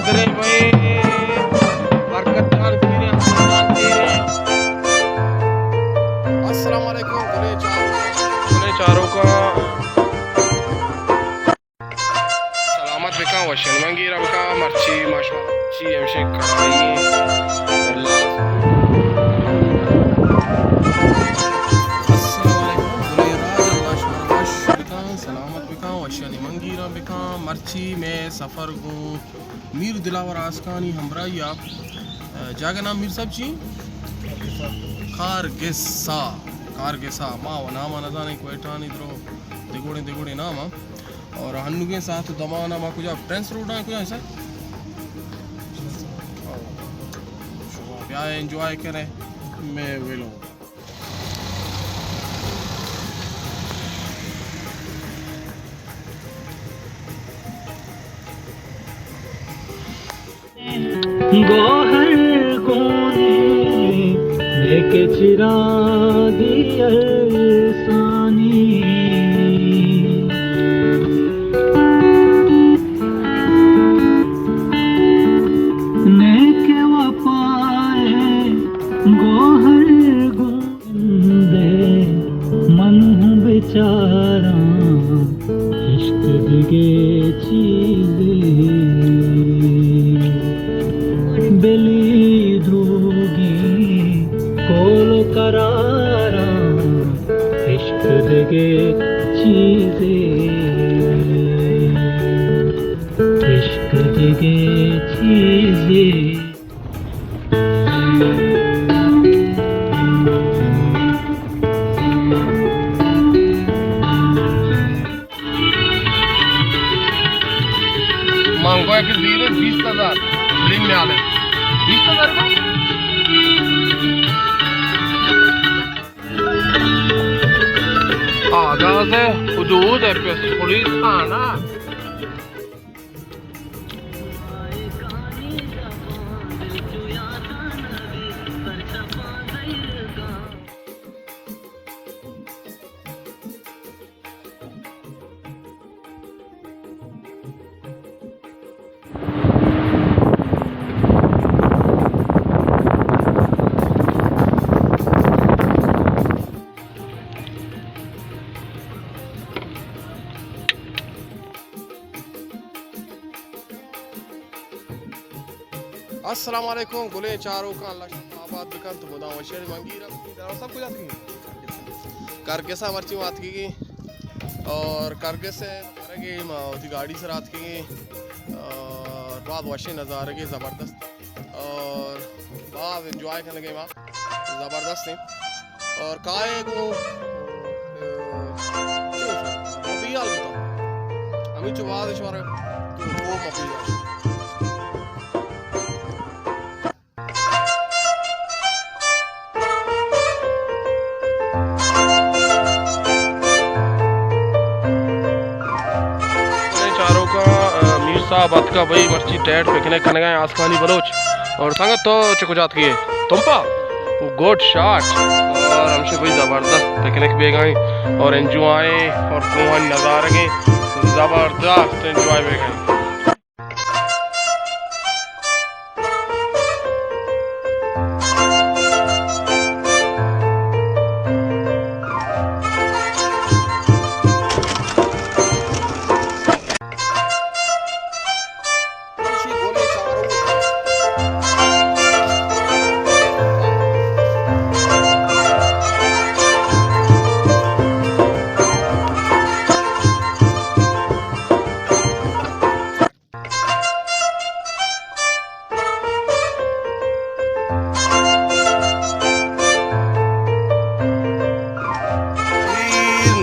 ارے بھائی، برکت جان پیر ایں، حسن جان پیر ایں۔ السلام علیکم، گلیں چاروکاں۔ گلیں چاروکاں۔ سلامت بکن، وشن من گیرا بکن، مرچی ما شما چی ہمشیں کڑائی ایں۔ السلام علیکم، گلیں راج، اللہ شما وش بکن، سلامت بکن، وشن من گیرا بکن، مرچی میں سفر گوں میر دلاور آسکانی ہمراہی ءَ، جاگہ نام میر صاحب چی؟ کارگسا۔ کارگسا۔ ما و نام ءَ نزانیں، کوئٹہ آنی درو دگوڑیں دگوڑیں نام ءَ۔ اور ہنوگیں ساعت دمان ءَ ما کجا، پرنس روڈ ءَ کجا ایں سر؟ شما بیا انجوائے کرے میں ویلو۔ گوہر گون ئے، لیکہ چراگی ارسانی۔ نیکہ وفا ئے گوہر گون۔ زندے من ہوں بچاراں عشق دگہ چیزے، بلی دروگیں قول و قراراں عشق دگہ چیزے، عشق دگہ چیزے۔ مانگو یک زیرے بیست ہزار، بلین میالے۔ بیست ہزار کا؟ آغاز حدود پیس پولیس تھانہ۔ السلام علیکم، گلیں چاروکاں، اللہ شما آباد بکنت، مدام وشی منگیر۔ سب کجا اتکگی؟ کرگس ءَ مرچی ما اتکگی اور کرگس ءَ برگی ما وتی گاڑی سر اتکگی اور باز وشیں نظارگے زبردست اور باز انجوائے کنگے ما۔ زبردست ایں۔ اور کائے گوں، اے، چی گوشاں؟ مپیال بوتاں۔ ہمینچو باز شمارا تو خوب مپیال۔ چاروکاں، میر صاحب اتکا بھئی، مرچی ٹیٹ پکنک کنگا ایں آسکانی بلوچ۔ اور سنگت تو چہ کجا اتکے؟ تمپا؟ Good shot. اور ہمشی بھئی زبردست پکنک بیگا ایں اور انجوائے اور کوہانی نظارگے زبردست انجوائے بیگا ایں۔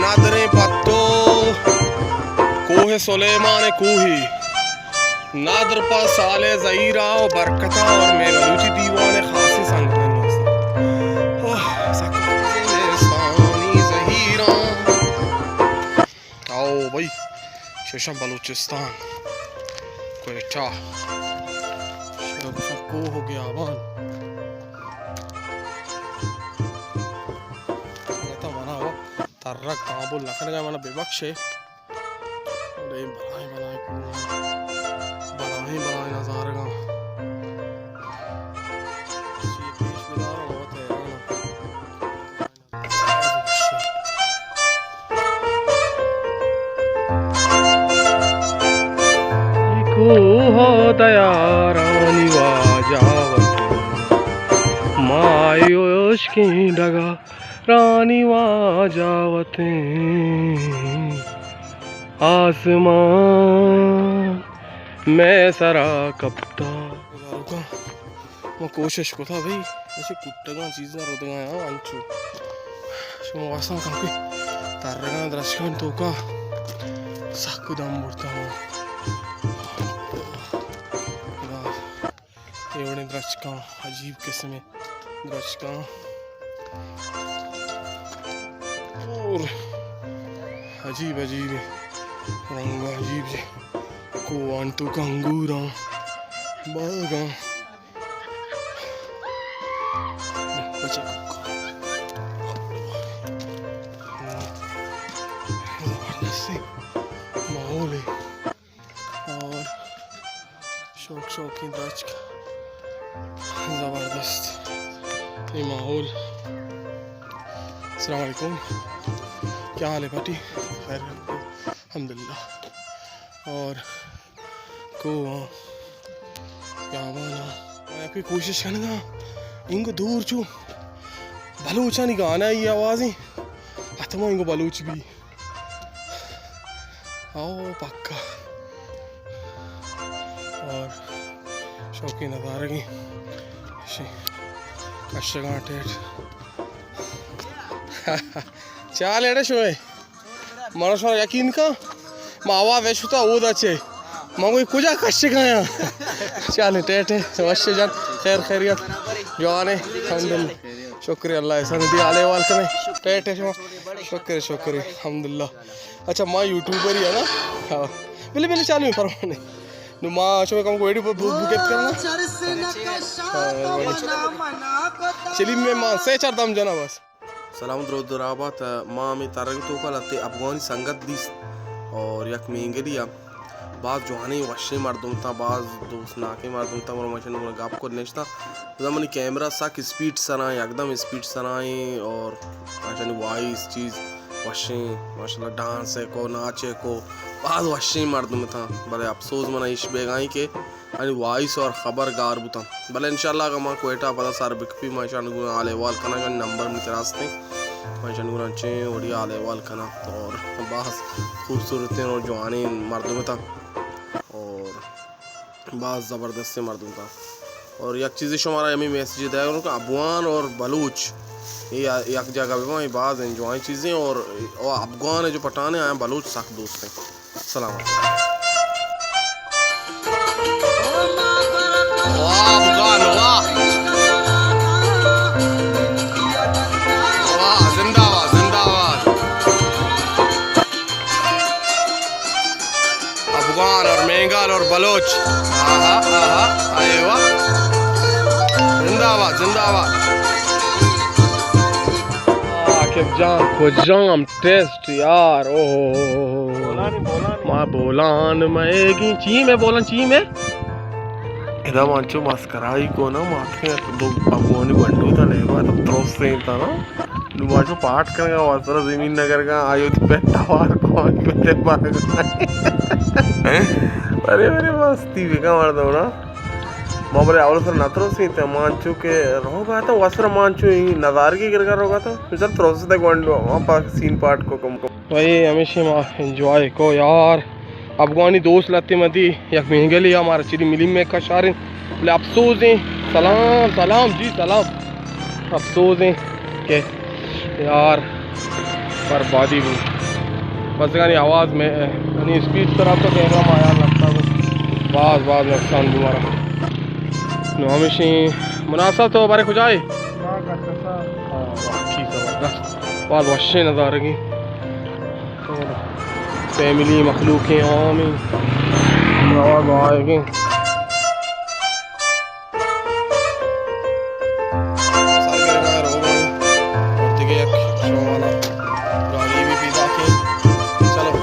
نادریں پتو، کوہ سلیمان کوہی۔ نادر پہ صالح زہیرا و برکتا اور مئے بلوچی دیوان خاصیں سنگتانی واسطہ۔ اوہ، سک زمستانی زہیراں۔ او بھئی، چشم بلوچستان، کوئٹہ، شرف کوہ و گیابان۔ سنگتاں، منا و ترک قابل نہ کنگا، منا ببخشے۔ بلے بلاہیں بلاہیں کوہ، بلاہیں بلاہیں نظارگ اوہ دیارانی واجہ وتیں، ماہوشکیں ڈگارانی واجہ وتیں، آسمان مئے سرا کپتا۔ من کوشش کتا بھئی، ایشی کٹگاں چیزاں ردگاں آں انچو۔ شما واساں کن کہ ترگاں درچکانی توکا سک دم برتا ہوں۔ اے وڑیں درچکاں، عجیب قسمیں درچکاں۔ اور عجیب عجیب رنگ، عجیب جے کوہانی توکا انگوراں، باغاں۔ بچے کوکا۔ زبردستیں ماحول ہے اور شوق شوقیں درچک، زبردست یہ ماحول۔ السلام علیکم، کیا حال ہے پٹی؟ خیر، الحمدللہ۔ اور کوہ آں، بیابان آں۔ من یکے کوشش کنگا، انگو دور چو بلوچانی گانا ای آوازیں، حتما انگو بلوچ بی۔ او پکا۔ اور شوقی نظارگیں، شی کشگاں ٹیٹ۔ چال ایڑے شوئے۔ من شما یقین کن، ما آواز اشکتا اودا چے۔ ما گوئی کجا کشگایا۔ چالیں ٹیٹے، وش جان، خیر خیریت، جوانے، الحمدللہ۔ شکر اللہ احسان دی، حال احوال کنے۔ ٹیٹے شما۔ شکر، شکر، الحمدللہ۔ اچھا، ما یوٹیوبر ہی ہے نا؟ ہاں۔ بلے، بلے، چالیں، پرواہ نہیں۔ نو ما شما کم کو ویڈیو پر بو-، بوکت کرنا۔ ہاں، مہربانی۔ چلی میں ما سے چار دم جنا بس۔ سلام، درود، درابات۔ ما ہمے ترگ توکا لہتے افغانی سنگت دیست اور یک مینگلی ء، باز جوانیں وشیں مردم تاں، باز دوستناکیں مردم تاں، گڑا ما اشانی گورا گپ کت نشتاں۔ بزاں منی کیمرہ سک اسپیڈ سرائیں، یکدم اسپیڈ سرائیں اور اشانی وائس چیز وشیں، ماشاءاللہ ڈانس ء کو، ناچ ء کو، باز وشیں مردم تاں، بلے افسوس منا ایش بیگائیں کہ آنی وائس اور خبر گار بوتاں۔ بلے انشاءاللہ اگاں ما کوئٹہ ء پدا سر بکپی، ما ایشانی گورا حال احوال کناں، آنی نمبر منی کرا استیں، ما ایشانی گورا انچیں وڑی حال احوال کناں۔ اور باز خوبصورتیں اور جوانیں مردم تاں اور باز زبردستیں مردم تاں۔ اور یک چیزے شمارا ہمے میسج دئیگ لوٹاں کہ افغان اور بلوچ اے یک جاگہ بہ باں، اے باز انجوائیں چیزیں اور، اور افغان جو پٹھان ہیں، آیاں بلوچ سک دوست ہیں۔ سلام۔ واہ افغان، واہ۔ واہ، زندہ باد، زندہ باد۔ افغان اور مینگل اور بلوچ۔ آہا، آہا، اے واہ۔ زندہ باد، زندہ باد۔ عاقب جان، کجام ٹیسٹ یار، اوہ۔ ما بولان، مئیگی، چی میں بولان، چی میں؟ ادا ما انچو مسکرائی کو نا، ما اتکیں دو افغانی بنڈو تا لیبا، تو ترسیں تا نا۔ نو ما چو پاٹ کنگا، واسرا زمین نگرگا، آیو تی پہ توار کو، آیو تی پہ بارگا۔ ارے، ارے، مستی بکا مردم نا۔ ما بلے اول سر نہ ترسیں تا، ما انچو کہ روگا تا، واسرا ما انچو نظارگی گرگا روگا تا، مثال ترس تا گونڈو، ما پاک سین پاٹ کو کم کم۔ بھائی، ہمیشہ ما انجوائے کو یار۔ افغانی دوست لہتے مدی یک مینگلے ء مارا چلی ملی میں کشاریں۔ بلے افسوز ایں۔ سلام، سلام جی، سلام۔ افسوز ایں کہ یار بربادی بو۔ بس گانی آواز میں، یعنی اسپیڈ سرا تو کیمرہ ما یار لگتا بو۔ باز، باز نقصان بو مارا۔ نو ہمیشی مناسب تو بارے کجائے؟ ہاں، واقعی زبردست۔ باز وشیں نظارگی۔ فیملی، مخلوق ہیں، عوام ہیں۔ آواز آئے گی۔ سر گرگا ہے، روگ ہیں۔ اور دیگه یک شوانا گاڑی بھی پیدا کی۔ چلو۔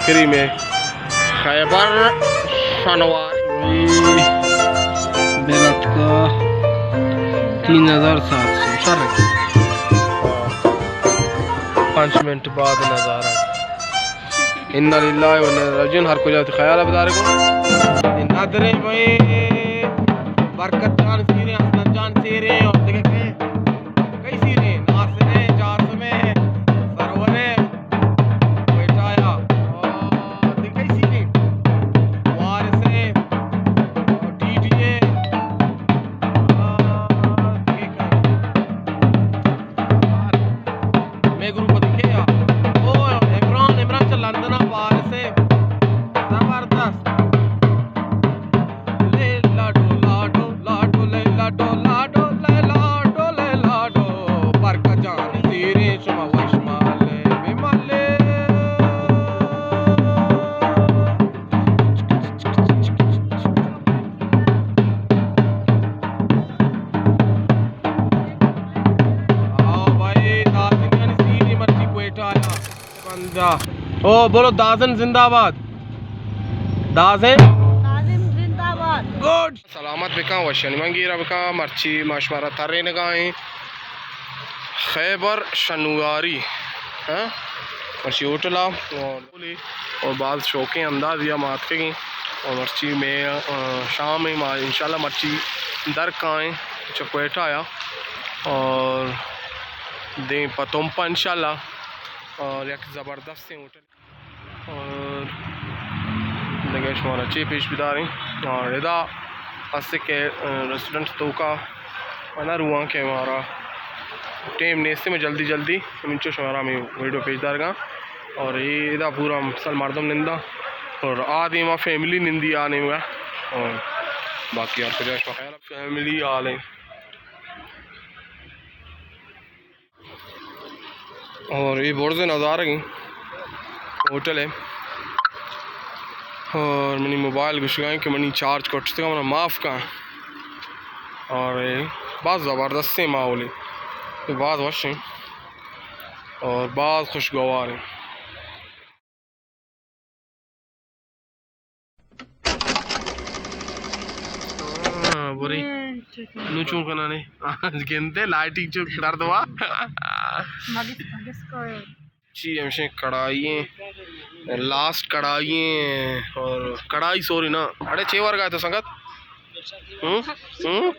کریم خیبر شنواری۔ بل اتکا تین ہزار سات سو، شر۔ پنچ منٹ بعد نظارہ۔ انا للہ و انا الیہ راجعون۔ ہر کجا وتی خیال بدارے گوں۔ ندرے بھائی، برکت جان سیریں، حسن جان سیریں، اور دگہ کئے؟ کئی سیریں؟ ناصر ایں، جاسم ایں، سرور ایں، کوئٹہ ءَ۔ اور دگہ کئی سیریں؟ وارث ایں، اور ڈی ڈی ایں، اور دگہ کئے؟ مئے گروپ ءَ دگہ کئے؟ او عمران، عمران چہ لندن ءَ، وارث ایں، زبردست۔ لے لاڈو، لاڈو، لاڈو، لے لاڈو، لاڈو، لے لاڈو، لے لاڈو۔ برکت جان سیریں، شما وش مالے، بے مالے۔ آؤ بھائی، دازن یعنی سیریں مرچی کوئٹہ آیا۔ بندہ۔ او بولو، دازن زندہ باد۔ دازن۔ دازن زندہ باد۔ گڈ۔ سلامت بکاں، وشانی منگیرا بکاں۔ مرچی ما شمارا ترینگا ایں خیبر شنواری، ہاں؟ مرچی ہوٹل آ اور، اور باز شوقیں انداز یا ما اتکگیں اور مرچی مئے، آ، شام ایں، ما انشاءاللہ مرچی در کائیں چہ کوئٹہ آیا اور دیں پہ تمپا انشاءاللہ اور یک زبردستیں ہوٹل۔ اور دگہ شمارا چے پیش بداریں۔ اور ادا ہستے کہ، آ، ریسٹورنٹ توکا نہ رواں کہ مارا ٹیم نیست، میں جلدی جلدی ہمینچو شمارا ہمیں ویڈیو پیش دارگاں۔ اور یہ ادا پورا مسل مردم نندا اور آ دیما فیملی نندی آ نیمگا۔ اور باقی اور کجا شما خیال فیملی آلیں۔ اور یہ برز نظارہ ہیں ہوٹل ہے۔ اور منی موبائل گشگائیں کہ منی چارج کٹتگا، منا معاف کن۔ اور یہ باز زبردستیں ماحول ہے، یہ باز وش ہیں اور باز خوشگوار ہیں۔ ہاں، بری۔ نو چون کنانے؟ گندے لائٹنگ چو درد ہوا۔ چی ہمشیں کڑائی ہیں، لاسٹ کڑائی ہیں، اور کڑائی سوری نا۔ اڑے چے ورگا ہے تو سنگت؟ ہوں؟ ہوں؟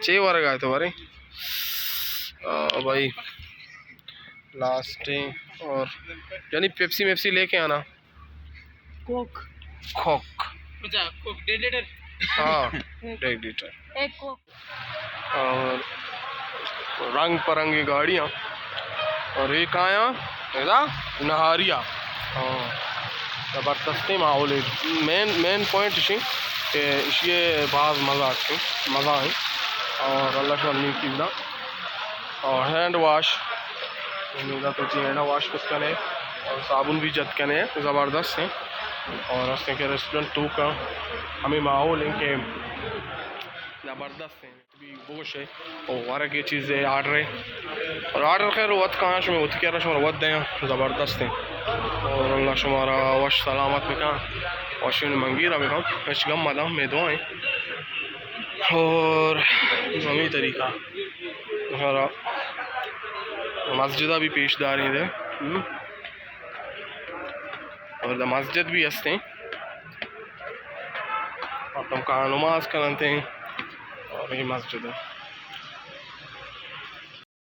چے ورگا ہے تو بارے؟ آ، بھائی۔ لاسٹ ہیں۔ اور یعنی پیپسی میپسی لے کے آنا۔ کوک۔ کوک۔ اچھا، کوک، ڈیڑھ لیٹر۔ ہاں، ڈیڑھ لیٹر۔ ایک کوک۔ اور رنگ پرنگی گاڑیاں۔ اور ایک آیا ادا نہاریا۔ ہاں، زبردستیں ماحول ہے۔ مین، مین پوائنٹ اشی کہ اشی باز مزہ آتے، مزہ ہیں۔ اور اللہ شمار نیکی بدا۔ اور ہینڈ واش، یعنی ادا تو چی ہینڈ واش کت کنے اور صابن بھی جت کنے، زبردست ہیں۔ اور ہستیں کہ ریسٹورنٹ توکا ہمیں ماحول ہیں کہ زبردست ہیں۔ بھی بگوش ہے، اور ورگ یہ چیز ہے، آرڈر ہے۔ اور آرڈر خیر وت کہاں شما وت کیا شما وت دیں، زبردست ہیں۔ اور اللہ شمارا وش سلامت بکن، وشین منگیرا بکن، ہچ غم مدن، میں دعا ہیں۔ اور ہمیں طریقہ ہمارا مسجدہ بھی پیش داریں دے۔ ہم۔ اور دا مسجد بھی ہستیں۔ اور تم کہاں نماز کرنتے ہیں۔ اور یہ مسجد ہے۔